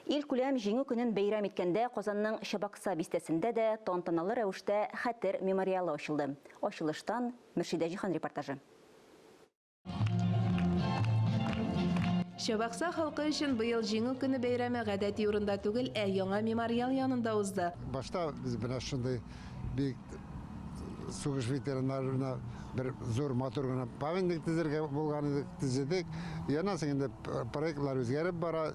Илкүләм Җиңү көнен бәйрәм иткәндә Казанның Чабакса бистәсендә дә тантаналы рәвештә Хәтер мемориалы ачылды. Ачылыштан Мөршидә Җиһан репортажы. Чабакса халкы өчен быел Җиңү көне бәйрәме гадәти урында түгел, ә яңа мемориал янында узды. Башта без менә шундый бик сугыш ветераннарына бер зур матур гына памятник төзергә булган идек, төзедек. Яннан соң инде проектлар үзгәреп бара.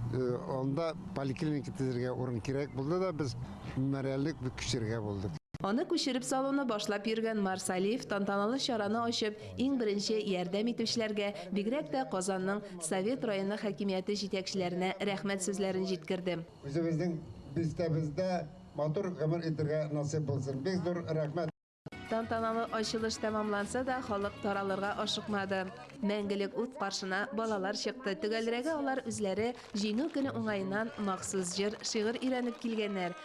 Анда поликлиника төзергә урын кирәк булды да, без мемориалны күчерергә булдык. Аны күчереп салуны башлап йөргән Марс Алиев тантаналы чараны ачып, иң беренче ярдәм итүчеләргә, бигрәк тә Казанның Совет районы хакимияте җитәкчеләренә рәхмәт сүзләрен җиткерде. Үзебезнең бистәбездә матур гомер итәргә насыйп булсын. Бик зур рәхмәт. Тантаналы ачылыш тәмамланса да, халык таралырга ашыкмады. Мәңгелек ут каршына балалар чыкты. Төгәлрәге, алар үзләре Җиңү көне уңаеннан махсус җыр, шигырь өйрәнеп килгәннәр.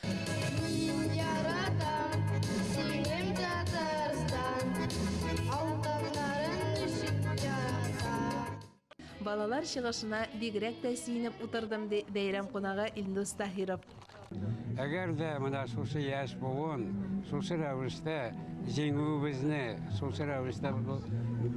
Мин яратам синең Татарстан, Алтыннарын ничек яратам. Балалар чыгышына бигрәк тә сөенеп утырдым, ди бәйрәм кунагы Илдус Таһиров. Әгәр дә менә шушы яшь буын шушы рәвештә җиңүебезне шушы рәвештә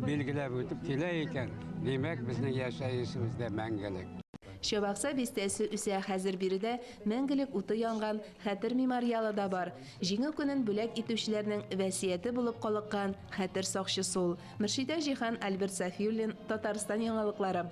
билгеләп үтеп килә икән, димәк, безнең яшәешебез дә мәңгелек. Чабакса бистәсе үсә, хәзер биредә мәңгелек уты янган Хәтер мемориалы да бар. Җиңү көнен бүләк итүчеләрнең васыяте булып калыккан хәтер сакчысы ул. Мөршидә Җиһан, Альберт Сафиуллин, Татарстан яңалыклары.